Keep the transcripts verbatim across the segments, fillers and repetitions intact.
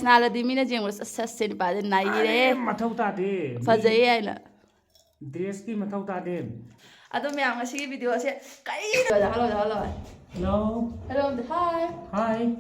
ꯅꯥꯜꯂꯗꯤ ꯃꯤꯅ ꯌꯦꯡꯕꯗ "ꯑꯁ, ꯑꯁ, ꯁꯤ ꯅꯨꯄꯥꯁꯦ ꯅꯩꯔꯦ, ꯑꯔꯦ, ꯃꯊꯧ ꯇꯥꯗꯦ꯫ ꯃꯤ ꯐꯖꯩꯌꯦ" ꯍꯥꯏꯅ꯫ Dressꯀꯤ ꯃꯊꯧ ꯇꯥꯗꯦ꯫ ꯑꯗꯣ ꯃꯌꯥꯝ, ꯉꯁꯤꯒꯤ videoꯁꯦ ꯀꯔꯤ? Hello, hello, hello. Hello꯫ Hello, hi꯫ Hi꯫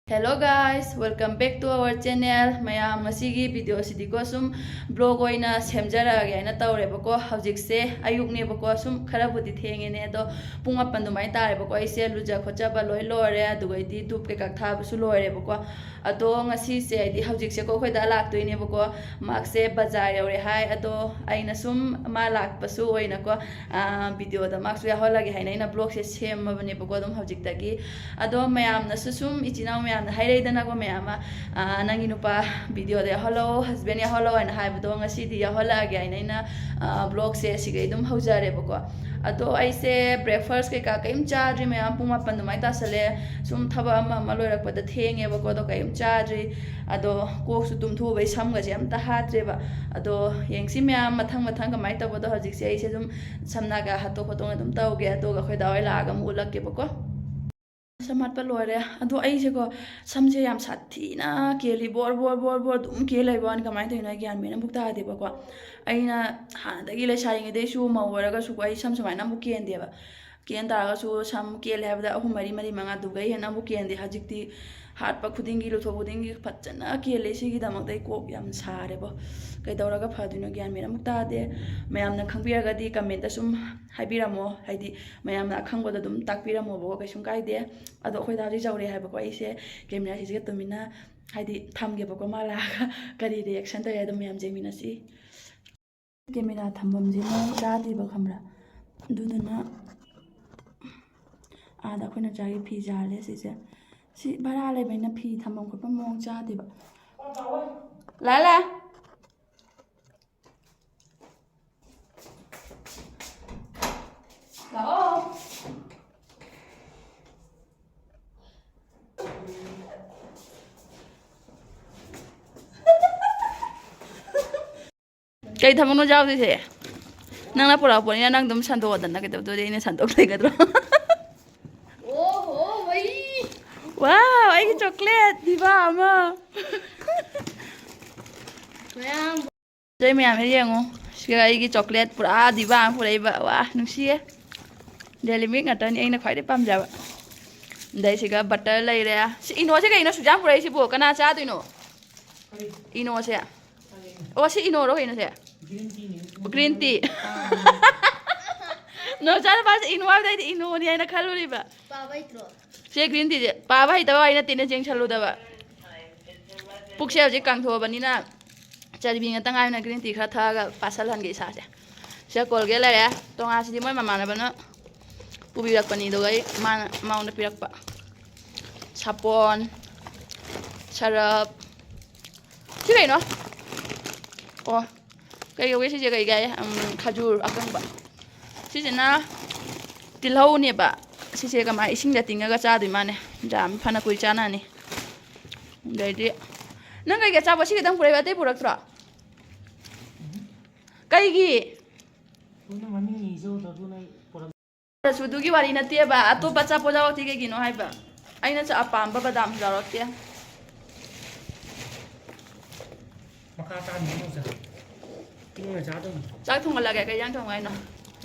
Hello guys, welcome back to our channel꯫ ꯃꯌꯥꯝ, ꯉꯁꯤꯒꯤ videoꯁꯤꯗꯤꯀꯣ ꯁꯨꯝ vlog ꯑꯣꯏꯅ ꯁꯦꯝꯖꯔꯛꯑꯒꯦ ꯍꯥꯏꯅ ꯇꯧꯔꯦꯕꯀꯣ꯫ ꯍꯧꯖꯤꯛꯁꯦ ꯑꯌꯨꯛꯅꯦꯕꯀꯣ, ꯁꯨꯝ ꯈꯔꯕꯨꯗꯤ ꯊꯦꯡꯉꯦꯅꯦ, ꯑꯗꯣ ꯄꯨꯡ ꯃꯥꯄꯟ ꯑꯗꯨꯃꯥꯏꯅ ꯇꯥꯔꯦꯕꯀꯣ꯫ ꯑꯩꯁꯦ ꯂꯨꯖ ꯈꯣꯠꯆꯕ ꯂꯣꯏ ꯂꯣꯏꯔꯦ, ꯑꯗꯨꯒꯩꯗꯤ ꯙꯨꯞ ꯀꯩꯀꯥ ꯊꯥꯕꯁꯨ ꯂꯣꯏꯔꯦꯕꯀꯣ꯫ ꯑꯗꯣ ꯉꯁꯤꯁꯦ, ꯍꯥꯏꯗꯤ ꯍꯧꯖꯤꯛꯁꯦꯀꯣ ꯑꯩꯈꯣꯏꯗ ꯂꯥꯛꯇꯣꯏꯅꯦꯕꯀꯣ꯫ ꯃꯥꯁꯦ ꯕꯖꯥꯔ ꯌꯧꯔꯦ ꯍꯥꯏ, ꯑꯗꯣ ꯑꯩꯅ ꯁꯨꯝ ꯃꯥ ꯂꯥꯛꯄꯁꯨ ꯑꯣꯏꯅꯀꯣ, ꯑꯥ, videoꯗ ꯃꯥꯁꯨ ꯌꯥꯎꯍꯜꯂꯒꯦ ꯍꯥꯏꯅ ꯑꯩꯅ vlogꯁꯦ ꯁꯦꯝꯃꯕꯅꯦꯕꯀꯣ ꯑꯗꯨꯝ ꯍꯧꯖꯤꯛꯇꯒꯤ꯫ ꯑꯗꯣ ꯃꯌꯥꯝꯅꯁꯨ ꯁꯨꯝ, ꯏꯆꯤꯟ ꯏꯅꯥꯎ ꯃꯌꯥꯝꯅ ꯍꯥꯏꯔꯛꯏꯗꯅꯀꯣ, ꯃꯌꯥꯝ ꯑꯃ, ꯑꯥ, "ꯅꯪꯒꯤ ꯅꯨꯄꯥ videoꯗ ꯌꯥꯎꯍꯜꯂꯛꯑꯣ, husband ꯌꯥꯎꯍꯜꯂꯛꯑꯣ" ꯍꯥꯏꯅ ꯍꯥꯏꯕꯗꯣ, ꯉꯁꯤꯗꯤ ꯌꯥꯎꯍꯜꯂꯛꯑꯒꯦ ꯍꯥꯏꯅ ꯑꯩꯅ, ꯑꯥ, vlogꯁꯦ ꯁꯤꯒꯩ ꯑꯗꯨꯝ ꯍꯧꯖꯔꯦꯕꯀꯣ꯫ ꯑꯗꯣ ꯑꯩꯁꯦ breakfast ꯀꯩꯀꯥ ꯀꯩꯝ ꯆꯥꯗ꯭ꯔꯤ ꯃꯌꯥꯝ, ꯄꯨꯡ ꯃꯥꯄꯟ ꯑꯗꯨꯃꯥꯏꯅ ꯇꯥꯁꯜꯂꯦ꯫ ꯁꯨꯝ ꯊꯕꯛ ꯑꯃ ꯑꯃ ꯂꯣꯏꯔꯛꯄꯗ ꯊꯦꯡꯉꯦꯕꯀꯣ, ꯑꯗꯣ ꯀꯩꯝ ꯆꯥꯗ꯭ꯔꯤ꯫ ꯑꯗꯣ ꯀꯣꯛꯁꯨ ꯇꯨꯝꯊꯣꯛꯎꯕꯩ ꯁꯝꯒꯁꯦ ꯑꯝꯇ ꯍꯥꯠꯇ꯭ꯔꯦꯕ꯫ ꯑꯗꯣ ꯌꯦꯡꯁꯤ ꯃꯌꯥꯝ, ꯃꯊꯪ ꯃꯊꯪ ꯀꯃꯥꯏꯅ ꯇꯧꯕꯗꯣ꯫ ꯍꯧꯖꯤꯛꯁꯦ ꯑꯩꯁꯦ ꯑꯗꯨꯝ ꯁꯝ ꯅꯥꯒ ꯍꯥꯠꯇꯣꯛ ꯈꯣꯠꯇꯣꯛꯅ ꯑꯗꯨꯝ ꯇꯧꯒꯦ, ꯑꯗꯨꯒ ꯑꯩꯈꯣꯏ ꯗꯥ ꯍꯣꯏ ꯂꯥꯛꯑꯒ ꯑꯃꯨꯛ ꯎꯠꯂꯛꯀꯦꯕꯀꯣ꯫ ꯁꯝ ꯍꯥꯠꯄ ꯂꯣꯏꯔꯦ꯫ ꯑꯗꯣ ꯑꯩꯁꯦꯀꯣ, ꯁꯝꯁꯦ ꯌꯥꯝ ꯁꯥꯊꯤꯅ ꯀꯦꯜꯂꯤ, ꯕꯣꯔ ꯕꯣꯔ ꯕꯣꯔ ꯕꯣꯔ ꯑꯗꯨꯝ ꯀꯦꯜ ꯂꯩꯕ ꯋꯥꯅꯤ꯫ ꯀꯃꯥꯏꯅ ꯇꯧꯔꯤꯅꯣ ꯑꯩ ꯒ꯭ꯌꯥꯟ ꯃꯦꯟ ꯑꯃꯨꯛ ꯇꯥꯗꯦꯕꯀꯣ꯫ ꯑꯩꯅ ꯍꯥꯟꯅꯗꯒꯤ, ꯂꯩꯁꯥꯔꯤꯉꯩꯗꯩꯁꯨ, ꯃꯧ ꯑꯣꯏꯔꯒꯁꯨꯀꯣ, ꯑꯩ ꯁꯝ ꯁꯨꯃꯥꯏꯅ ꯑꯃꯨꯛ ꯀꯦꯟꯗꯦꯕ꯫ ꯀꯦꯟ ꯇꯥꯔꯒꯁꯨ ꯁꯝ ꯀꯦꯜꯂꯦ ꯍꯥꯏꯕꯗ ꯑꯍꯨꯝ ꯃꯔꯤ, ꯃꯔꯤ ꯃꯉꯥꯗꯨꯒꯩ ꯍꯦꯟꯅ ꯑꯃꯨꯛ ꯀꯦꯟꯗꯦ꯫ ꯍꯧꯖꯤꯛꯇꯤ ꯍꯥꯠꯄ ꯈꯨꯗꯤꯡꯒꯤ, ꯂꯨꯊꯣꯛ ꯈꯨꯗꯤꯡꯒꯤ ꯐꯖꯅ ꯀꯦꯜꯂꯦ꯫ ꯁꯤꯒꯤꯗꯃꯛꯇ ꯑꯩ ꯀꯣꯛ ꯌꯥꯝ ꯁꯥꯔꯦꯕꯣ꯫ ꯀꯩꯗꯧꯔꯒ ꯐꯗꯣꯏꯅꯣ ꯒ꯭ꯌꯥꯟ ꯃꯦꯟ ꯑꯃꯨꯛ ꯇꯥꯗꯦ꯫ ꯃꯌꯥꯝꯅ ꯈꯪꯕꯤꯔꯒꯗꯤ commentꯇ ꯁꯨꯝ ꯍꯥꯏꯕꯤꯔꯝꯃꯣ, ꯍꯥꯏꯗꯤ ꯃꯌꯥꯝꯅ ꯑꯈꯪꯕꯗꯣ ꯑꯗꯨꯝ ꯇꯥꯛꯄꯤꯔꯝꯃꯣꯕꯀꯣ, ꯀꯩꯁꯨꯝ ꯀꯥꯏꯗꯦ꯫ ꯑꯗꯣ ꯑꯩꯈꯣꯏ ꯗꯥ ꯍꯧꯖꯤꯛ ꯌꯧꯔꯦ ꯍꯥꯏꯕꯀꯣ, ꯑꯩꯁꯦ cameraꯁꯤꯒ ꯇꯨꯃꯤꯟꯅ, ꯍꯥꯏꯗꯤ, ꯊꯝꯒꯦꯕꯀꯣ, ꯃꯥ ꯂꯥꯛꯑꯒ ꯀꯔꯤ reaction ꯇꯧꯋꯦ ꯑꯗꯣ ꯃꯌꯥꯝ ꯌꯦꯡꯃꯤꯟꯅꯁꯤ꯫ Camera ꯊꯝꯐꯝꯁꯦ ꯃꯑꯣꯡ ꯆꯥꯗꯦꯕ, ꯈꯪꯕ꯭ꯔꯥ? ꯑꯗꯨꯗꯨꯅ ꯑꯥꯗ ꯑꯩꯈꯣꯏ ꯅꯥꯎꯆꯥꯒꯤ ꯐꯤ ꯌꯥꯜꯂꯦ ꯁꯤꯁꯦ꯫ ꯁꯤ ꯚꯔꯥ ꯂꯩꯕꯅꯤꯅ ꯐꯤ ꯊꯝꯐꯝ ꯈꯣꯠꯐꯝ ꯃꯑꯣꯡ ꯆꯥꯗꯦꯕ꯫ ꯂꯥ ꯂꯥ꯫ ꯂꯥꯛꯑꯣ꯫ ꯀꯩ ꯊꯕꯛꯅꯣ ꯌꯥꯎꯗꯣꯏꯁꯦ? ꯅꯪꯅ ꯄꯨꯔꯛꯄꯅꯤꯅ ꯅꯪ ꯑꯗꯨꯝ ꯁꯟꯗꯣꯛꯑꯣꯗꯅ, ꯀꯩꯗꯧꯗꯣꯏꯗꯤ ꯑꯩꯅ ꯁꯟꯗꯣꯛ ꯂꯩꯒꯗ꯭ꯔꯣ? ꯑꯣ ꯍꯣ, ꯋꯥꯏ꯫ Wow, ꯑꯩꯒꯤ ꯆꯣꯀ꯭ꯂꯦꯠ ꯗꯤꯚꯥ ꯑꯃ꯫ ꯃꯌꯥꯝ꯫ ꯖꯩ ꯃꯌꯥꯝꯁꯦ ꯌꯦꯡꯉꯨ꯫ ꯁꯤꯒ ꯑꯩꯒꯤ ꯆꯣꯀ꯭ꯂꯦꯠ ꯄꯨꯔꯥ ꯗꯤꯚꯥ ꯑꯃ ꯄꯨꯔꯛꯏꯕ꯫ ꯋꯥ, ꯅꯨꯡꯁꯤꯌꯦ꯫ ꯗꯦꯂꯤ ꯃꯤꯜꯛ ꯉꯥꯛꯇꯅꯤ ꯑꯩꯅ ꯈ꯭ꯋꯥꯏꯗꯩ ꯄꯥꯝꯖꯕ꯫ ꯑꯗꯩ ꯁꯤꯒ ꯕꯇꯔ ꯂꯩꯔꯦ꯫ ꯁꯤ ꯏꯅꯣꯁꯦ ꯀꯩꯅꯣ ꯑꯁꯨꯛ ꯌꯥꯝ ꯄꯨꯔꯛꯏꯁꯤꯕꯣ? ꯀꯅꯥ ꯆꯥꯗꯣꯏꯅꯣ? ꯏꯅꯣꯁꯦ꯫ ꯑꯣ, ꯁꯤ ꯏꯅꯣꯔꯣ ꯀꯩꯅꯣꯁꯦ? ꯒ꯭ꯔꯤꯟ ꯇꯤꯅꯦ꯫ Green tea. ꯅꯣꯆꯥ ꯅꯨꯄꯥꯁꯦ ꯏꯅꯣ ꯍꯥꯏꯕꯗ ꯑꯩꯗꯤ ꯏꯅꯣꯅꯤ ꯍꯥꯏꯅ ꯈꯜꯂꯨꯔꯤꯕ꯫ ꯄꯥꯕ ꯍꯩꯇ꯭ꯔꯣ? ꯁꯦ ꯒ꯭ꯔꯤꯟ ꯇꯤꯁꯦ ꯄꯥꯕ ꯍꯩꯇꯕ ꯋꯥꯔꯤ ꯅꯠꯇꯦꯅꯦ, ꯌꯦꯡꯁꯜꯂꯨꯗꯕ꯫ ꯄꯨꯛꯁꯦ ꯍꯧꯖꯤꯛ ꯀꯪꯊꯣꯛꯑꯕꯅꯤꯅ ꯆꯔꯕꯤ ꯉꯥꯛꯇ ꯉꯥꯏꯕꯅ ꯒ꯭ꯔꯤꯟ ꯇꯤ ꯈꯔ ꯊꯛꯑꯒ ꯄꯥꯁꯜꯍꯟꯒꯦ ꯏꯁꯥꯁꯦ꯫ ꯁꯤꯗ ꯀꯣꯜꯒꯦꯠ ꯂꯩꯔꯦ꯫ ꯇꯣꯉꯥꯟꯁꯤꯗꯤ ꯃꯣꯏ ꯃꯃꯥꯟꯅꯕꯅ ꯄꯨꯕꯤꯔꯛꯄꯅꯤ, ꯑꯗꯨꯒ ꯑꯩ ꯃꯥꯅ ꯃꯉꯣꯟꯗ ꯄꯤꯔꯛꯄ꯫ ꯁꯥꯄꯣꯟ, ꯁꯔꯞ꯫ ꯁꯤ ꯀꯩꯅꯣ? ꯑꯣ, ꯀꯩ ꯀꯧꯒꯦ ꯁꯤꯁꯦ? ꯀꯩ ꯀꯥꯏ? ꯎꯝ, ꯈꯖꯨꯔ ꯑꯀꯪꯕ꯫ ꯁꯤꯁꯤꯅ ꯇꯤꯜꯍꯧꯅꯦꯕ꯫ ꯁꯤꯁꯦ ꯀꯃꯥꯏ, ꯏꯁꯤꯡꯗ ꯇꯤꯡꯉꯒ ꯆꯥꯗꯣꯏ ꯃꯥꯅꯦ꯫ ꯌꯥꯝ ꯐꯅ ꯀꯨꯏ ꯆꯥꯅꯅꯤ꯫ ꯑꯗꯩꯗꯤ ꯅꯪ ꯀꯩꯒꯤ ꯑꯆꯥꯄꯣꯠ ꯁꯤ ꯈꯤꯇꯪ ꯄꯨꯔꯛꯏꯕ, ꯑꯇꯩ ꯄꯨꯔꯛꯇ꯭ꯔꯣ? ꯀꯩꯒꯤ? ꯃꯃꯤꯡ ꯏꯖꯧꯗ꯭ꯔꯣ? ꯑꯗꯨꯅ ꯑꯩ ꯄꯨꯔꯛ- ꯄꯨꯔꯛꯁꯨ ꯑꯗꯨꯒꯤ ꯋꯥꯔꯤ ꯅꯠꯇꯦꯕ꯫ ꯑꯇꯣꯞꯄ ꯑꯆꯥꯄꯣꯠ ꯌꯥꯎꯔꯛꯇꯦ ꯀꯩꯒꯤꯅꯣ ꯍꯥꯏꯕ? ꯑꯩꯅ ꯆ-, ꯑꯄꯥꯝꯕ ꯕꯗꯥꯝꯁꯨ ꯌꯥꯎꯔꯛꯇꯦ꯫ ꯃꯈꯥ ꯇꯥꯅ ꯑꯣꯖꯥ꯫ ꯏꯃꯨꯡꯗ ꯆꯥꯗꯧꯅꯤ꯫ ꯆꯥꯛ ꯊꯣꯡꯒꯠꯂꯒꯦ꯫ ꯀꯩ ꯏꯟꯖꯥꯡ ꯊꯣꯡꯉꯣ ꯍꯥꯏꯅꯣ?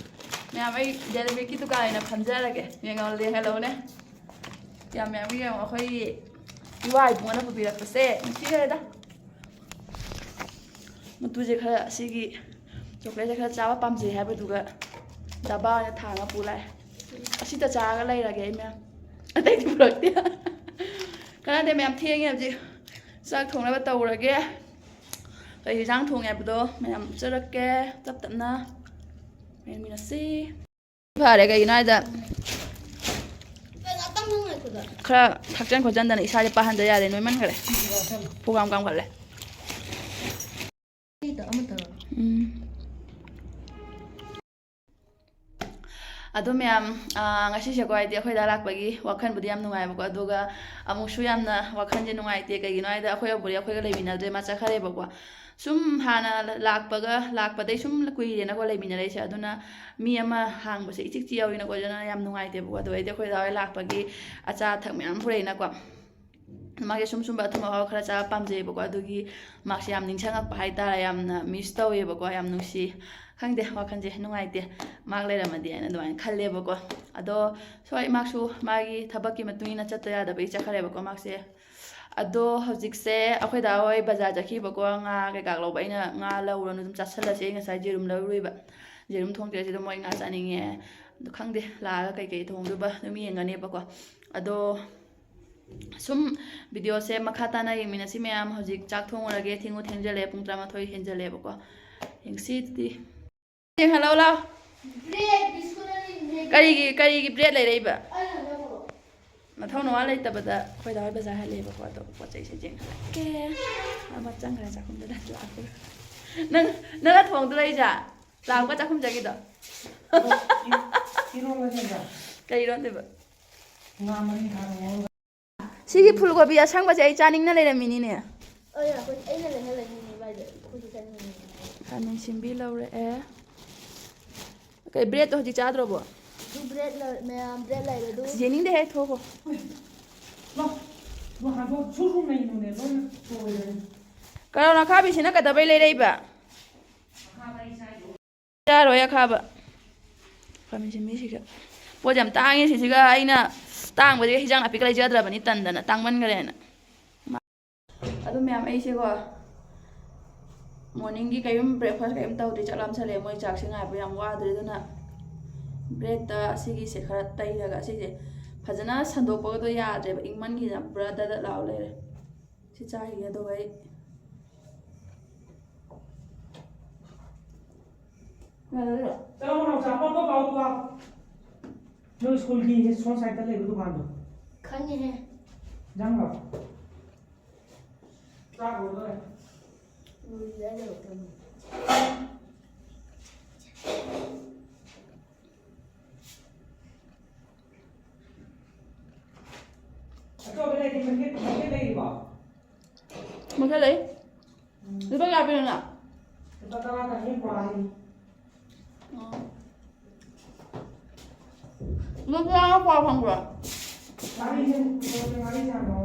ꯃꯌꯥꯝ, ꯑꯩ ꯗꯦꯂꯤꯃꯤꯛꯀꯤ ꯗꯨꯀꯥꯟ ꯑꯣꯏꯅ ꯐꯝꯖꯔꯒꯦ꯫ ꯌꯦꯡꯍꯜꯂꯦ, ꯍꯜꯂꯣꯅꯦ꯫ ꯌꯥꯝ ꯃꯌꯥꯝ ꯌꯦꯡꯉꯣ꯫ ꯑꯩꯈꯣꯏꯒꯤ ꯏꯋꯥ ꯏꯕꯨꯡꯉꯣꯅ ꯄꯨꯕꯤꯔꯛꯄꯁꯦ ꯅꯨꯡꯁꯤꯈ꯭ꯔꯦꯗ꯫ ꯃꯇꯨꯁꯦ ꯈꯔ, ꯑꯁꯤꯒꯤ ꯆꯣꯀ꯭ꯂꯦꯠꯁꯦ ꯈꯔ ꯆꯥꯕ ꯄꯥꯝꯖꯩ ꯍꯥꯏꯕꯗꯨꯒ ꯗꯕꯥ ꯑꯣꯏꯅ ꯊꯥꯡꯉ ꯄꯨ ꯂꯥꯛꯑꯦ꯫ ꯑꯁꯤꯇ ꯆꯥꯔꯒ ꯂꯩꯔꯒꯦ ꯑꯩ ꯃꯌꯥꯝ꯫ ꯑꯇꯩꯗꯤ ꯄꯨꯔꯛꯇꯦ꯫ ꯀꯥꯟꯅꯗꯦ ꯃꯌꯥꯝ, ꯊꯦꯡꯉꯦ ꯍꯧꯖꯤꯛ꯫ ꯆꯥꯛ ꯊꯣꯡꯅꯕ ꯇꯧꯔꯒꯦ꯫ ꯀꯩ ꯍꯤꯟꯖꯥꯡ ꯊꯣꯡꯉꯦ ꯍꯥꯏꯕꯗꯣ ꯃꯌꯥꯝ ꯎꯠꯆꯔꯛꯀꯦ ꯇꯞ ꯇꯞꯅ꯫ ꯌꯦꯡꯃꯤꯟꯅꯁꯤ꯫ ꯐꯔꯦ, ꯀꯩꯒꯤꯅꯣ ꯍꯥꯏꯗ ꯈꯔ ꯊꯛꯆꯟ ꯈꯣꯠꯆꯟꯗꯅ ꯏꯁꯥꯁꯦ ꯄꯥꯍꯟꯗ ꯌꯥꯗꯦ, ꯅꯣꯏꯃꯟꯈ꯭ꯔꯦ꯫ ꯄ꯭ꯔꯣꯒ꯭ꯔꯥꯝ ꯀꯥꯝꯈꯠꯂꯦ꯫ ꯎꯝ꯫ ꯑꯗꯣ ꯃꯌꯥꯝ, ꯑꯥ, ꯉꯁꯤꯁꯦꯀꯣ, ꯍꯥꯏꯗꯤ ꯑꯩꯈꯣꯏꯗ ꯂꯥꯛꯄꯒꯤ ꯋꯥꯈꯜꯕꯨꯗꯤ ꯌꯥꯝ ꯅꯨꯡꯉꯥꯏꯕꯀꯣ, ꯑꯗꯨꯒ ꯑꯃꯨꯛꯁꯨ ꯌꯥꯝꯅ ꯋꯥꯈꯜꯁꯦ ꯅꯨꯡꯉꯥꯏꯇꯦ꯫ ꯀꯩꯒꯤꯅꯣ ꯍꯥꯏꯗ ꯑꯩꯈꯣꯏ ꯑꯕꯨꯗꯤ ꯑꯩꯈꯣꯏꯒ ꯂꯩꯃꯤꯟꯅꯗ꯭ꯔꯦ, ꯃꯥ ꯆꯠꯈ꯭ꯔꯦꯕꯀꯣ꯫ ꯁꯨꯝ ꯍꯥꯟꯅ ꯂꯥꯛꯄꯒ, ꯂꯥꯛꯄꯗꯩ ꯁꯨꯝ ꯀꯨꯏꯔꯦꯅꯀꯣ ꯂꯩꯃꯤꯟꯅꯔꯛꯏꯁꯦ, ꯑꯗꯨꯅ ꯃꯤ ꯑꯃ ꯍꯥꯡꯕꯁꯦ ꯏꯆꯤꯛ ꯆꯤꯛ ꯌꯥꯎꯋꯤꯅꯀꯣ, ꯑꯗꯨꯅ ꯌꯥꯝ ꯅꯨꯡꯉꯥꯏꯇꯦꯕꯀꯣ꯫ ꯑꯗꯨ ꯑꯩꯗꯤ ꯑꯩꯈꯣꯏ ꯗꯥ ꯍꯣꯏ ꯂꯥꯛꯄꯒꯤ ꯑꯆꯥ ꯑꯊꯛ ꯃꯌꯥꯝ ꯄꯨꯔꯛꯏꯅꯀꯣ꯫ ꯃꯥꯒꯤ ꯁꯨꯝ ꯁꯨꯝꯕ ꯑꯊꯨꯝ ꯑꯍꯥꯎ ꯈꯔ ꯆꯥꯕ ꯄꯥꯝꯖꯩꯌꯦꯕꯀꯣ꯫ ꯑꯗꯨꯒꯤ ꯃꯥꯁꯦ ꯌꯥꯝ ꯅꯤꯡꯁꯤꯡꯉꯛꯄ ꯍꯥꯏꯇꯥꯔꯦ, ꯌꯥꯝꯅ ꯃꯤꯁ ꯇꯧꯋꯦꯕꯀꯣ꯫ ꯌꯥꯝ ꯅꯨꯡꯁꯤ, ꯈꯪꯗꯦ, ꯋꯥꯈꯜꯁꯦ ꯅꯨꯡꯉꯥꯏꯇꯦ, ꯃꯥ ꯂꯩꯔꯝꯃꯗꯤ ꯍꯥꯏꯅ ꯑꯗꯨꯃꯥꯏꯅ ꯈꯜꯂꯦꯕꯀꯣ꯫ ꯑꯗꯣ ꯁꯣꯏ ꯃꯥꯁꯨ ꯃꯥꯒꯤ ꯊꯕꯛꯀꯤ ꯃꯇꯨꯡ ꯏꯟꯅ ꯆꯠꯇ ꯌꯥꯗꯕꯒꯤ ꯆꯠꯈ꯭ꯔꯦꯕꯀꯣ ꯃꯥꯁꯦ꯫ ꯑꯗꯣ ꯍꯧꯖꯤꯛꯁꯦ ꯑꯩꯈꯣꯏ ꯗꯥ ꯍꯣꯏ ꯕꯖꯥꯔ ꯆꯠꯈꯤꯕꯀꯣ, ꯉꯥ ꯀꯩꯀꯥ ꯂꯧꯕ꯫ ꯑꯩꯅ ꯉꯥ ꯂꯧꯔꯅꯨ, ꯑꯗꯨꯝ ꯆꯥꯁꯤꯜꯂꯁꯤ, ꯑꯩ ꯉꯁꯥꯏ ꯌꯦꯔꯨꯝ ꯂꯧꯔꯨꯏꯕ꯫ ꯌꯦꯔꯨꯝ ꯊꯣꯡꯗ꯭ꯔꯦ ꯁꯤꯗ, ꯃꯣꯏ ꯉꯥ ꯆꯥꯅꯤꯡꯉꯦ꯫ ꯑꯗꯣ ꯈꯪꯗꯦ, ꯂꯥꯛꯑꯒ ꯀꯩꯀꯩ ꯊꯣꯡꯗꯣꯏꯕ ꯑꯗꯨꯝ ꯌꯦꯡꯉꯅꯦꯕꯀꯣ꯫ ꯑꯗꯣ ꯁꯨꯝ ꯚꯤꯗꯤꯑꯣꯁꯦ ꯃꯈꯥ ꯇꯥꯅ ꯌꯦꯡꯃꯤꯟꯅꯁꯤ ꯃꯌꯥꯝ꯫ ꯍꯧꯖꯤꯛ ꯆꯥꯛ ꯊꯣꯡꯉꯨꯔꯒꯦ, ꯊꯦꯡꯉꯨ ꯊꯦꯡꯖꯜꯂꯛꯑꯦ, ꯄꯨꯡ ꯇꯔꯥꯃꯥꯊꯣꯏ ꯍꯦꯟꯖꯜꯂꯛꯑꯦꯕꯀꯣ꯫ ꯌꯦꯡꯁꯤ ꯑꯗꯨꯗꯤ꯫ ꯌꯦꯡꯍꯜꯂꯛꯑꯣ ꯂꯥꯎ꯫ ꯀꯔꯤꯒꯤ, ꯀꯔꯤꯒꯤ ꯕ꯭ꯔꯦꯗ ꯂꯩꯔꯛꯏꯕ? ꯃꯊꯧ ꯅꯋꯥ ꯂꯩꯇꯕꯗ ꯑꯩꯈꯣꯏ ꯗꯥ ꯍꯣꯏ ꯕꯖꯥꯔ ꯍꯜꯂꯛꯑꯦꯕꯀꯣ꯫ ꯑꯗꯣ ꯄꯣꯠ ꯆꯩꯁꯦ ꯌꯦꯡꯍꯜꯂꯛꯀꯦ꯫ ꯑꯃ ꯆꯪꯈ꯭ꯔꯦ ꯆꯥꯛꯈꯨꯝꯗꯨꯗ ꯂꯥꯛꯄꯒ꯫ ꯅꯪ, ꯅꯪꯅ ꯊꯣꯡꯗꯣꯔ ꯏꯆꯥ? ꯂꯥꯛꯄꯒ ꯆꯥꯛꯈꯨꯝ ꯆꯪꯉꯤꯗꯣ? ꯏꯔꯣꯟꯕ ꯁꯦꯝꯕ꯫ ꯀꯩ ꯏꯔꯣꯟꯗꯣꯏꯕ? ꯉꯥ ꯃꯔꯤ ꯊꯥꯛꯑꯒ ꯉꯧꯔꯒ꯫ ꯁꯤꯒꯤ ꯐꯨꯜ ꯀꯣꯕꯤ ꯑꯁꯪꯕꯁꯦ ꯑꯩ ꯆꯥꯅꯤꯡꯅ ꯂꯩꯔꯝꯃꯤꯅꯤꯅꯦ꯫ ꯑꯩꯅ ꯂꯩꯍꯜꯂꯒꯦꯅꯦ ꯏꯕꯥꯏꯗ, ꯑꯩꯈꯣꯏꯁꯨ ꯆꯥꯅꯤꯡꯉꯤꯅꯦ꯫ ꯈꯥꯃꯦꯟ ꯁꯤꯟꯕꯤ ꯂꯧꯔꯛꯑꯦ꯫ ꯀꯩ, ꯕ꯭ꯔꯦꯗꯇꯣ ꯍꯧꯖꯤꯛ ꯆꯥꯗ꯭ꯔꯕꯣ? ꯑꯗꯨ ꯕ꯭ꯔꯦꯗ ꯂ-, ꯃꯌꯥꯝ ꯕ꯭ꯔꯦꯗ ꯂꯩꯔꯦ ꯑꯗꯨ꯫ ꯑꯁ, ꯌꯦꯡꯅꯤꯡꯗꯦꯍꯦ, ꯊꯣꯛꯈꯣ꯫ ꯂꯣ, ꯂꯣ, ꯍꯥꯡꯗꯣꯛ-, ꯁꯨꯔꯨ ꯅꯩꯅꯨꯅꯦ, ꯂꯣꯏꯅ ꯇꯣꯏꯔꯅꯤ꯫ ꯀꯔꯣꯟ ꯑꯈꯥꯕꯤꯁꯤꯅ ꯀꯩꯗꯧꯕꯩ ꯂꯩꯔꯛꯏꯕ? ꯑꯈꯥꯕ ꯑꯩ ꯆꯥꯏꯗꯣ꯫ ꯆꯥꯔꯣꯏ ꯑꯈꯥꯕ꯫ ꯈꯥꯃꯦꯟ ꯁꯤꯟꯕꯤꯁꯤꯒ꯫ ꯄꯣꯠ ꯌꯥꯝ ꯇꯥꯡꯉꯦ ꯁꯤꯁꯤꯒ꯫ ꯑꯩꯅ ꯇꯥꯡꯕꯁꯤꯒ ꯍꯤꯟꯖꯥꯡ ꯅꯥꯄꯤꯒ ꯂꯩꯖꯗ꯭ꯔꯕꯅꯤ, ꯇꯟꯗꯅ, ꯇꯥꯡꯃꯟꯈ꯭ꯔꯦꯅ꯫ ꯑꯗꯨ ꯃꯌꯥꯝ, ꯑꯩꯁꯦꯀꯣ, ꯃꯣꯔꯅꯤꯡꯒꯤ ꯀꯔꯤꯝ ꯕ꯭ꯔꯦꯛꯐꯥꯁ ꯀꯔꯤꯝ ꯇꯧꯗ꯭ꯔꯤ, ꯆꯥꯛ ꯂꯥꯝꯁꯜꯂꯛꯑꯦ꯫ ꯃꯣꯏ ꯆꯥꯛꯁꯦ ꯉꯥꯏꯕ ꯌꯥꯝ ꯋꯥꯗ꯭ꯔꯦ꯫ ꯑꯗꯨꯅ ꯕ꯭ꯔꯦꯗꯇ ꯑꯁꯤꯒꯤꯁꯦ ꯈꯔ ꯇꯩꯔꯒ, ꯑꯁꯤꯁꯦ ꯐꯖꯅ ꯁꯟꯗꯣꯛꯄꯒꯗꯣ ꯌꯥꯗ꯭ꯔꯦꯕ, ꯏꯪꯃꯟꯈꯤꯗꯅ ꯄꯨꯔꯥ ꯗꯗꯠ ꯂꯥꯎ ꯂꯩꯔꯦ꯫ ꯁꯤ ꯆꯥꯈꯤꯒꯦ, ꯑꯗꯨꯒ ꯑꯩ ꯌꯥꯔꯗ꯭ꯔꯣ? ꯆꯠꯂꯣ, ꯅꯥꯎꯆꯥ, ꯄꯞ ꯄꯞ ꯂꯥꯎ, ꯄꯞ ꯂꯥꯎ꯫ ꯅꯣꯏ ꯁ꯭ꯀꯨꯜꯒꯤ ꯁꯣꯝ ꯁꯥꯏꯠꯇ ꯂꯩꯕ ꯗꯨꯀꯥꯟꯗꯣ꯫ ꯈꯪꯉꯦꯍꯦ꯫ ꯏꯟꯖꯥꯡꯂꯣ? ꯆꯥꯛ ꯂꯣꯏꯗꯣꯔꯦ꯫ ꯂꯣꯏꯗ꯭ꯔꯤ ꯍꯥꯏꯔꯒ ꯊꯝꯃꯦ꯫ ꯑꯆꯧꯕ ꯂꯩꯇꯦ, ꯃꯩꯈꯦꯠ, ꯃꯩꯈꯦꯠ ꯂꯩꯔꯤꯕꯣ? ꯃꯩꯈꯦꯠ ꯂꯩ꯫ ꯎꯝ꯫ ꯂꯨꯄꯥ ꯀꯌꯥ ꯄꯤꯔꯤꯅꯣ? ꯂꯨꯄꯥ ꯇꯔꯥ ꯇꯪꯅꯤ, ꯕꯣꯔꯥ ꯍꯥꯏꯅꯤ꯫ ꯑꯣ꯫ ꯂꯨꯄꯥ ꯇꯔꯥ ꯀ꯭ꯋꯥ ꯐꯪꯕ꯭ꯔꯣ? ꯉꯥꯔꯤꯁꯦ, ꯉꯥꯔꯤ ꯆꯥꯝꯃꯣ꯫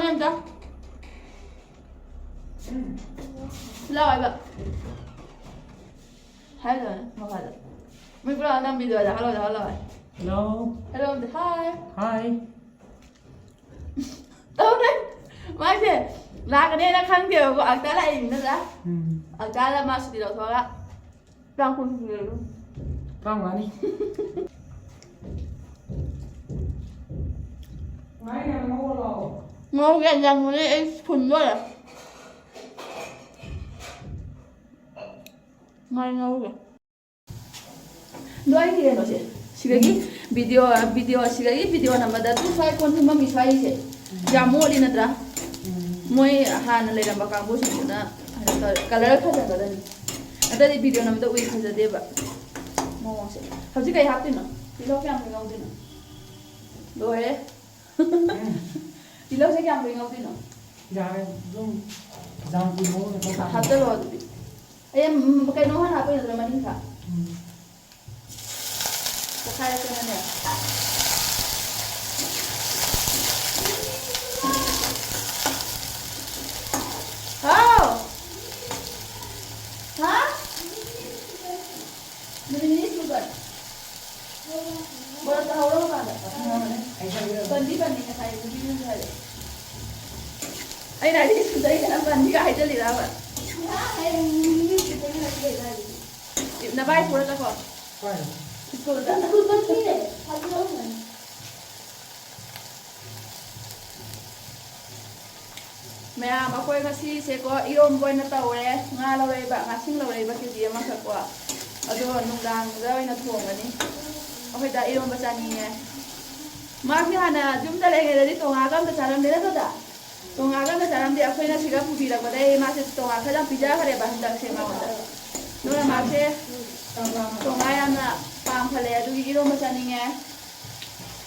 ꯑꯝꯇ ꯂꯥꯛꯑꯣ ꯍꯥꯏꯕ꯫ ꯍꯥꯏꯗꯣꯏꯅꯦ ꯃꯈꯥꯗ꯫ ꯃꯤ ꯄꯨꯂꯞ ꯅꯝꯕꯤꯗꯣꯏꯗ ꯍꯜꯂꯣꯗ ꯍꯜꯂꯣ ꯍꯥꯏ꯫ Hello. Hello ꯑꯝꯇ ꯍꯥꯏ꯫ Hi. ꯇꯧꯔꯦ꯫ ꯃꯥꯁꯦ ꯂꯥꯛꯀꯅꯦꯅ ꯈꯪꯗꯦꯕꯀꯣ꯫ ꯑꯜꯇꯥ ꯂꯥꯛꯏꯅꯤ ꯅꯠꯇ꯭ꯔꯥ? ꯎꯝ꯫ ꯑꯜꯇꯥꯗ ꯃꯥ ꯁꯨꯇꯤ ꯂꯧꯊꯣꯛꯑꯒ ꯆꯥꯛ ꯊꯣꯡ ꯊꯣꯡꯖꯤꯜꯂꯨ꯫ ꯇꯔꯥꯃꯉꯥꯅꯤ꯫ ꯉꯥꯏ ꯌꯥꯝ ꯉꯧꯔꯣ ꯂꯥꯛꯑꯣ꯫ ꯉꯧꯒꯦ ꯌꯥꯝ ꯉꯧꯅꯤꯡꯉꯦ꯫ ꯑꯩ ꯐꯨꯟ ꯂꯣꯏꯔꯦ꯫ ꯉꯥꯏ ꯉꯧꯒꯦ꯫ ꯑꯗꯣ ꯑꯩꯒꯤ ꯀꯩꯅꯣꯁꯦ, ꯁꯤꯗꯒꯤ video, video, ꯁꯤꯗꯒꯤ video ꯅꯝꯕꯗ ꯑꯗꯨ ꯁ꯭ꯋꯥꯏ ꯀꯣꯟ ꯐꯦꯡꯐꯝꯒꯤ ꯁ꯭ꯋꯥꯏꯒꯤꯁꯦ ꯌꯥꯝ ꯃꯣꯠꯂꯤ ꯅꯠꯇ꯭ꯔꯥ? ꯎꯝ꯫ ꯃꯣꯏ ꯍꯥꯟꯅ ꯂꯩꯔꯝꯕ ꯀꯥꯡꯕꯨꯁꯤꯡꯗꯨꯅ ꯀꯩꯅꯣ ꯇꯧꯔꯦ, colour ꯐꯖꯒꯗꯕꯅꯤ꯫ ꯑꯇꯩꯗꯤ video ꯅꯝꯕꯗ ꯎꯏ ꯐꯖꯗꯦꯕ ꯃꯑꯣꯡꯁꯦ꯫ ꯍꯧꯖꯤꯛ ꯀꯩ ꯍꯥꯞꯇꯣꯏꯅꯣ? ꯇꯤꯜꯍꯧ ꯀꯌꯥꯝ ꯀꯨꯏ ꯉꯧꯗꯣꯏꯅꯣ? ꯂꯣꯏꯔꯦ꯫ ꯎꯝ꯫ ꯇꯤꯜꯍꯧꯁꯦ ꯀꯌꯥꯝ ꯀꯨꯏ ꯉꯧꯗꯣꯏꯅꯣ? ꯌꯥꯔꯦ, ꯑꯗꯨꯝ ꯌꯥꯝ ꯀꯨꯏ ꯉꯧꯔꯣꯏ, ꯈꯔ ꯍꯥꯞꯆꯜꯂꯣ ꯑꯗꯨꯗꯤ꯫ ꯑꯩ, ꯎꯝ, ꯀꯩꯅꯣ ꯍꯥꯟꯅ ꯍꯥꯞꯄ ꯌꯥꯗ꯭ꯔꯣ, ꯃꯅꯤꯡ ꯈꯥ? ꯎꯝ꯫ ꯄꯣꯛꯈꯥꯏꯔꯛꯇꯅꯅꯦ꯫ ꯍꯥꯎ! ꯍꯥ? ꯅꯨꯃꯤꯠ ꯅꯤꯅꯤ ꯁꯨꯕ꯫ ꯃꯣꯔꯣꯛ ꯇꯥꯍꯧꯔꯣ ꯃꯄꯥꯟꯗ꯫ ꯄꯟꯗꯤ ꯄꯟꯅꯤ ꯉꯁꯥꯏ ꯅꯨꯄꯤꯗꯨꯅꯁꯨ ꯍꯥꯏꯔꯛꯑꯦ꯫ ꯑꯩꯅ ꯍꯥꯏꯗꯤ ꯁ꯭ꯀꯨꯜꯗ ꯑꯩꯅ ꯄꯟꯅꯤꯒ ꯍꯥꯏꯖꯜꯂꯤꯔꯕ? ꯅꯚꯥꯏ ꯄꯨꯔ ꯆꯠꯈꯣ꯫ ꯀꯥꯏꯗ? ꯁ꯭ꯀꯨꯜꯗ꯫ ꯁ꯭ꯀꯨꯜꯗ ꯃꯤ ꯂꯩ꯫ ꯃꯌꯥꯝ, ꯑꯩꯈꯣꯏ ꯉꯁꯤꯁꯦꯀꯣ, ꯏꯔꯣꯝꯕ ꯑꯣꯏꯅ ꯇꯧꯔꯦ꯫ ꯉꯥ ꯂꯧꯔꯛꯏꯕ, ꯉꯥꯁꯤꯡ ꯂꯧꯔꯛꯏꯕ ꯀꯦ ꯖꯤ ꯑꯃꯈꯛꯀꯣ꯫ ꯑꯗꯣ ꯅꯨꯡꯗꯥꯡꯗ ꯑꯣꯏꯅ ꯊꯣꯡꯒꯅꯤ꯫ ꯑꯩꯈꯣꯏ ꯗꯥ ꯏꯔꯣꯝꯕ ꯆꯥꯅꯤꯡꯉꯦ꯫ ꯃꯥꯁꯦ ꯍꯥꯟꯅ ꯌꯨꯝꯗ ꯂꯩꯔꯤꯉꯩꯗꯗꯤ ꯇꯣꯉꯥꯟꯒ ꯑꯝꯇ ꯆꯥꯔꯝꯗꯦ, ꯅꯠꯇ꯭ꯔꯣ ꯗꯥ? ꯇꯣꯉꯥꯟꯒ ꯑꯝꯇ ꯆꯥꯔꯝꯗꯦ꯫ ꯑꯩꯈꯣꯏꯅ ꯁꯤꯗ ꯄꯨꯕꯤꯔꯛꯄꯗꯒꯤ ꯃꯥꯁꯦ ꯇꯣꯉꯥꯟ ꯈꯔ ꯌꯥꯝ ꯄꯤꯖꯈ꯭ꯔꯦꯕ ꯍꯟꯗꯛꯁꯦ ꯃꯉꯣꯟꯗ꯫ ꯑꯗꯨꯅ ꯃꯥꯁꯦ ꯇꯣꯉꯥꯟ ꯌꯥꯝꯅ ꯄꯥꯝꯈꯠꯂꯦ꯫ ꯑꯗꯨꯒꯤ ꯏꯔꯣꯝꯕ ꯆꯥꯅꯤꯡꯉꯦ꯫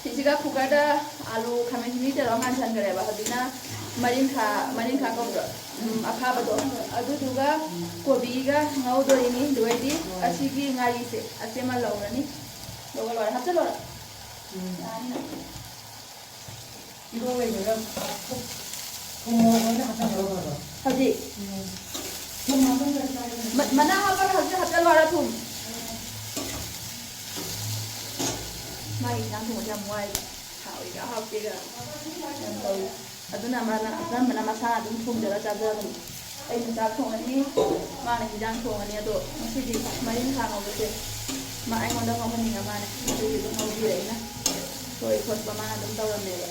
ꯁꯤꯁꯤꯒ ꯀꯨꯀꯔꯗ ꯑꯥꯂꯨ, ꯈꯥꯃꯦꯟ ꯑꯁꯤꯟꯕꯤ ꯇꯧꯔꯒ ꯉꯥꯟꯁꯟꯈ꯭ꯔꯦꯕ꯫ ꯍꯧꯖꯤꯛꯅ ꯃꯔꯤꯡꯈꯥ, ꯃꯔꯤꯡꯈꯥ ꯀꯧꯕ꯭ꯔꯣ? ꯎꯝ, ꯑꯈꯥꯕꯗꯣ꯫ ꯑꯗꯨꯗꯨꯒ ꯀꯣꯕꯤꯒ ꯉꯧꯗꯣꯔꯤꯅꯤ꯫ ꯑꯗꯨꯒꯩꯗꯤ ꯑꯁꯤꯒꯤ ꯉꯥꯔꯤꯁꯦ ꯑꯁꯤꯃ ꯂꯧꯔꯅꯤ꯫ ꯂꯧꯔ ꯂꯣꯏꯔꯦ꯫ ꯍꯥꯞꯆꯜꯂꯣꯔꯥ? ꯎꯝ꯫ ꯌꯥꯅꯤꯅ꯫ ꯏꯔꯣꯜꯂꯤꯉꯩꯗ ꯊꯨꯝ ꯃꯣꯔꯣꯛ ꯂꯣꯏꯅ ꯍꯥꯞꯆꯟꯈ꯭ꯔꯣ ꯈꯔ ꯈꯔ꯫ ꯍꯧꯖꯤꯛ꯫ ꯎꯝ꯫ ꯊꯨꯝ ꯍꯥꯞꯆꯟꯈ꯭ꯔꯗꯤ ꯆꯥꯅꯤꯡꯉꯦ꯫ ꯃ-, ꯃꯅꯥ ꯍꯥꯞꯄꯒ ꯍꯧꯖꯤꯛ ꯍꯥꯞꯆꯜꯂꯣ ꯍꯥꯏꯔꯣ ꯊꯨꯝ? ꯃꯥꯒꯤ ꯏꯟꯖꯥꯡ ꯊꯣꯡꯕꯁꯦ ꯌꯥꯝ ꯋꯥꯏꯕ꯫ ꯍꯥꯎꯏꯒ ꯍꯥꯎꯇꯦꯒ ꯌꯥꯝ ꯇꯧꯏ꯫ ꯑꯗꯨꯅ ꯃꯥꯅ ꯑꯅꯝꯕꯅ ꯃꯁꯥꯅ ꯑꯗꯨꯝ ꯊꯣꯡꯖꯔ ꯆꯥꯖꯕꯅꯤ꯫ ꯑꯩꯅ ꯆꯥꯛ ꯊꯣꯡꯉꯅꯤ, ꯃꯥꯅ ꯍꯤꯟꯖꯥꯡ ꯊꯣꯡꯉꯅꯤ꯫ ꯑꯗꯣ ꯉꯁꯤꯗꯤ ꯃꯔꯤꯡꯈꯥ ꯉꯧꯕꯁꯦ ꯃꯥ ꯑꯩꯉꯣꯟꯗ ꯉꯧꯍꯟꯅꯤꯡꯉ ꯃꯥꯅꯦ꯫ ꯑꯗꯨꯒꯤ ꯑꯗꯨꯝ ꯉꯧꯕꯤꯔꯦ ꯑꯩꯅ꯫ ꯁꯣꯏ ꯈꯣꯠꯄ ꯃꯥꯅ ꯑꯗꯨꯝ ꯇꯧꯔꯝꯃꯦꯕ꯫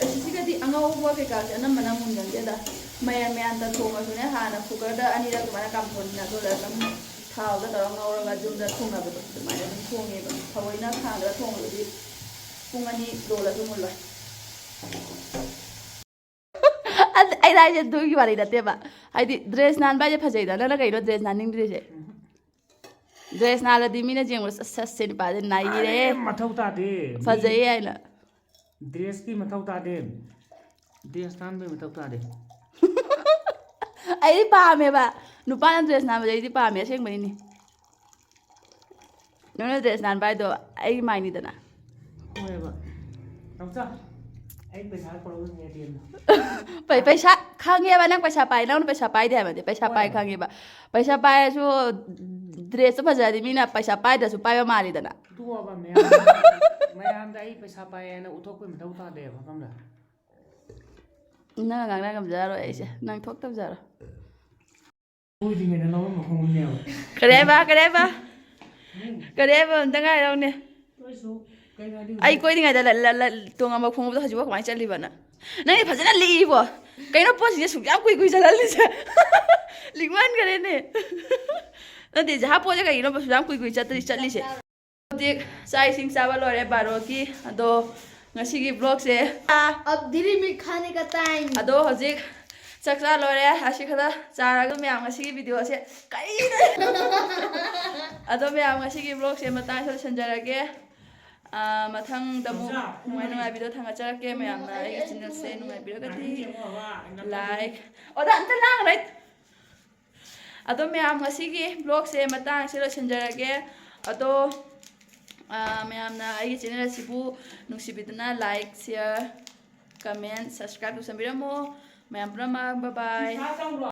ꯑꯁꯤꯁꯤꯒꯗꯤ ꯑꯉꯧꯕ ꯀꯩꯀꯥꯁꯦ ꯑꯅꯝꯕꯅ ꯃꯨꯟꯒꯟꯗꯦꯗ꯫ ꯃꯌꯥꯟ ꯃꯌꯥꯟꯇ ꯊꯣꯡꯉꯁꯨꯅꯦ, ꯍꯥꯟꯅ ꯀꯨꯀꯔꯗ ꯑꯅꯤꯔꯛ ꯑꯗꯨꯃꯥꯏꯅ ꯀꯥꯝꯊꯣꯛꯑꯅꯤꯅ, ꯑꯗꯨꯒ ꯑꯗꯨꯝ ꯊꯥꯎꯗ ꯇꯧꯔꯒ ꯉꯧꯔꯒ ꯌꯨꯝꯗ ꯊꯣꯡꯅꯕꯗꯣ ꯑꯗꯨꯃꯥꯏꯅ ꯑꯗꯨꯝ ꯊꯣꯡꯉꯦꯕ꯫ ꯊꯑꯣꯏꯅ ꯈꯥꯡꯗ ꯊꯣꯡꯕꯗꯨꯗꯤ ꯄꯨꯡ ꯑꯅꯤ ꯂꯣꯜꯂꯁꯨ ꯃꯨꯜꯂꯣꯏ꯫ ꯑꯗ-, ꯑꯩꯅ ꯍꯥꯏꯁꯦ ꯑꯗꯨꯒꯤ ꯋꯥꯔꯤ ꯅꯠꯇꯦꯕ꯫ ꯍꯥꯏꯗꯤ ꯗ꯭ꯔꯦꯁ ꯅꯥꯟꯕ ꯍꯥꯏꯁꯦ ꯐꯖꯩꯗ꯫ ꯅꯪꯅ ꯀꯩꯅꯣ ꯗ꯭ꯔꯦꯁ ꯅꯥꯟꯅꯤꯡꯗ꯭ꯔꯤꯁꯦ? ꯗ꯭ꯔꯦꯁ ꯅꯥꯜꯂꯗꯤ ꯃꯤꯅ ꯌꯦꯡꯕꯗ "ꯑꯁ, ꯑꯁ, ꯁꯤ ꯅꯨꯄꯥꯁꯦ ꯅꯩꯔꯦ, ꯑꯔꯦ, ꯃꯊꯧ ꯇꯥꯗꯦ꯫ ꯃꯤ ꯐꯖꯩꯌꯦ" ꯍꯥꯏꯅ꯫ ꯗ꯭ꯔꯦꯁꯀꯤ ꯃꯊꯧ ꯇꯥꯗꯦ꯫ ꯗ꯭ꯔꯦꯁ ꯅꯥꯟꯕꯒꯤ ꯃꯊꯧ ꯇꯥꯗꯦ꯫ ꯑꯩꯗꯤ ꯄꯥꯝꯃꯦꯕ꯫ ꯅꯨꯄꯥꯅ ꯗ꯭ꯔꯦꯁ ꯅꯥꯟꯕꯁꯦ ꯑꯩꯗꯤ ꯄꯥꯝꯃꯦ, ꯑꯁꯦꯡꯕꯩꯅꯤ꯫ ꯅꯪꯅ ꯗ꯭ꯔꯦꯁ ꯅꯥꯟꯕ ꯍꯥꯏꯗꯣ ꯑꯩꯒꯤ ꯃꯥꯏꯅꯤꯗꯅ꯫ ꯍꯣꯏꯕ꯫ ꯅꯥꯎꯆꯥ, ꯑꯩ ꯄꯩꯁꯥ ꯄꯨꯔꯛꯎꯅꯦ, ꯑꯦ ꯇꯤ ꯑꯦꯝꯗ꯫ ꯄꯩ-, ꯄꯩꯁꯥ ꯈꯪꯉꯦꯕ, ꯅꯪ ꯄꯩꯁꯥ ꯄꯥꯏ, ꯅꯪꯅ ꯄꯩꯁꯥ ꯄꯥꯏꯗꯦ ꯍꯥꯏꯕꯗꯤ ꯄꯩꯁꯥ ꯄꯥꯏ ꯍꯣꯏ꯫ ꯈꯪꯉꯦꯕ꯫ ꯄꯩꯁꯥ ꯄꯥꯏꯔꯁꯨ ꯗ꯭ꯔꯦꯁꯇꯣ ꯐꯖꯔꯗꯤ ꯃꯤꯅ ꯄꯩꯁꯥ ꯄꯥꯏꯗ꯭ꯔꯁꯨ ꯄꯥꯏꯕ ꯃꯥꯜꯂꯤꯗꯅ꯫ ꯑꯗꯨ ꯍꯥꯏꯕ ꯃꯌꯥꯝ-, ꯃꯌꯥꯝꯗ ꯑꯩ ꯄꯩꯁꯥ ꯄꯥꯏ ꯍꯥꯏꯅ ꯎꯠꯊꯣꯛꯄꯩ ꯃꯊꯧ ꯇꯥꯗꯦꯕ, ꯈꯪꯕ꯭ꯔꯥ? ꯅꯪ ꯉꯥꯡꯅ ꯉꯝꯖꯔꯣꯏ ꯑꯩꯁꯦ, ꯅꯪ ꯊꯣꯛꯇꯕꯖꯔꯣ꯫ ꯀꯣꯏꯗ꯭ꯔꯤꯉꯩꯗ ꯂꯧꯔꯝꯕ ꯈꯣꯡꯎꯞꯅꯦꯕ꯫ ꯀꯔꯤ ꯍꯥꯏꯕ? ꯀꯔꯤ ꯍꯥꯏꯕ? ꯎꯝ꯫ ꯀꯔꯤ ꯍꯥꯏꯕ? ꯑꯝꯇ ꯉꯥꯏꯔꯧꯅꯦ꯫ ꯀꯣꯏꯁꯨ ꯀꯩꯅꯣ ꯍꯥꯏꯗꯤ ꯑꯩ ꯀꯣꯏꯔꯤꯉꯩꯗ ꯂ-, ꯂ-, ꯂ-, ꯇꯣꯡꯉꯝꯕ ꯈꯣꯡꯎꯞꯗꯣ ꯍꯧꯖꯤꯛꯐꯥꯎ ꯀꯃꯥꯏꯅ ꯆꯠꯂꯤꯕ ꯅꯪ? ꯅꯪꯗꯤ ꯐꯖꯅ ꯂꯤꯛꯏꯕꯣ꯫ ꯀꯩꯅꯣ ꯄꯣꯠꯁꯤꯡꯁꯦ ꯁꯨꯛ ꯌꯥꯝ ꯀꯨꯏ ꯀꯨꯏ ꯆꯠꯍꯜꯂꯤꯁꯦ? ꯂꯤꯛꯃꯟꯈꯔꯦꯅꯦ꯫ ꯅꯠꯇꯦ, ꯖꯍꯥ ꯄꯣꯠꯁꯦ ꯀꯩꯒꯤꯅꯣꯕ ꯁꯨꯛ ꯌꯥꯝ ꯀꯨꯏ ꯀꯨꯏ ꯆꯠꯇ꯭ꯔꯤ-, ꯆꯠꯂꯤꯁꯦ? ꯍꯧꯖꯤꯛ ꯆꯥꯛ ꯏꯁꯤꯡ ꯆꯥꯕ ꯂꯣꯏꯔꯦ, ꯕꯥꯔꯣꯒꯤ꯫ ꯑꯗꯣ ꯉꯁꯤꯒꯤ vlogꯁꯦ, ꯑ, अब धीरे में खाने का time। ꯑꯗꯣ ꯍꯧꯖꯤꯛ ꯆꯥꯛ ꯆꯥ ꯂꯣꯏꯔꯦ꯫ ꯑꯁꯤ ꯈꯛꯇ ꯆꯥꯔꯒ ꯃꯌꯥꯝ ꯉꯁꯤꯒꯤ videoꯁꯦ ꯀꯔꯤꯅꯣ? ꯑꯗꯣ ꯃꯌꯥꯝ ꯉꯁꯤꯒꯤ vlogꯁꯦ ꯃꯇꯥꯡꯁꯤꯗ ꯂꯣꯏꯁꯤꯟꯖꯔꯒꯦ꯫ ꯑ, ꯃꯊꯪꯗ ꯑꯃꯨꯛ ꯅꯨꯡꯉꯥꯏ ꯅꯨꯡꯉꯥꯏ video ꯊꯥꯡꯒꯠꯆꯔꯛꯀꯦ꯫ ꯃꯌꯥꯝꯅ ꯑꯩꯒꯤ channelꯁꯦ ꯅꯨꯡꯉꯥꯏꯕꯤꯔꯒꯗꯤ like꯫ ꯑꯣ, ꯑꯝꯇ ꯂꯥꯡꯒꯅꯣ꯫ ꯑꯗꯣ ꯃꯌꯥꯝ, ꯉꯁꯤꯒꯤ vlogꯁꯦ ꯃꯇꯥꯡꯁꯦ ꯂꯣꯏꯁꯤꯟꯖꯔꯒꯦ꯫ ꯑꯗꯣ ꯑꯥ, ꯃꯌꯥꯝꯅ ꯑꯩꯒꯤ ꯆꯦꯅꯦꯜ ꯑꯁꯤꯕꯨ ꯅꯨꯡꯁꯤꯕꯤꯗꯨꯅ like, share, comment, subscribe ꯇꯧꯁꯟꯕꯤꯔꯝꯃꯣ꯫ ꯃꯌꯥꯝ ꯄꯨꯝꯅꯃꯛ bye bye꯫